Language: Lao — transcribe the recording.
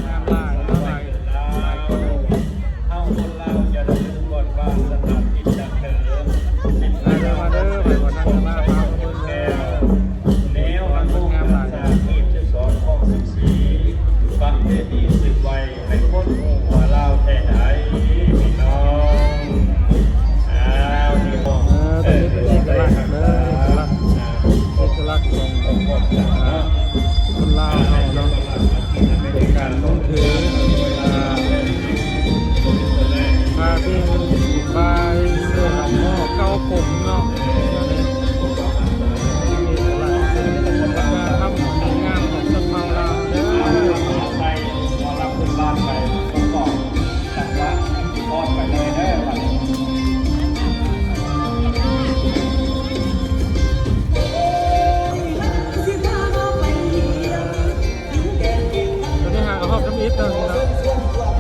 ງາມຫຼາຍເນາະ ຫຼາຍ ຫຼາຍຄົນ. ເຮົາຄົນລາວຢ່າໄດ້ລືມບ່ອນບ້ານສະຖານທີ່ຈັກເດີ ມາເດີ ມາເດີ ໄປບ່ອນນັ້ນ ມາ ພາມາເບິ່ງແລ້ວ ແນວອະນຸຮັກສາຮີບສອນຂອງສິບສີ່ ປະເພນີສືບໄວ້ ໃຫ້ຄົນຮູ້ວ່າລາວແທ້ໃດ ພີ່ນ້ອງ. ອ້າວ ນີ້ ເອີ ເປັນເອກະລັກເດີ ເອກະລັກ ເອກະລັກຂອງ ອ່າ ຄົນລາວເຮົາເນາະ ເປັນການລົງທຶນ ອ່າ ຜ້າສິ້ນ ບາຍ ເສື້ອ ໝໍ້ ເກົ້າຜົມເນາະ ອັນນີ້ ເປັນເອກະລັກ ເປັນວັດທະນະທຳອັນດີງາມຂອງຊົນເຜົ່າລາວເດີ. ຕອນນີ້ຫາກະຮອບທຳອິດເນາະ.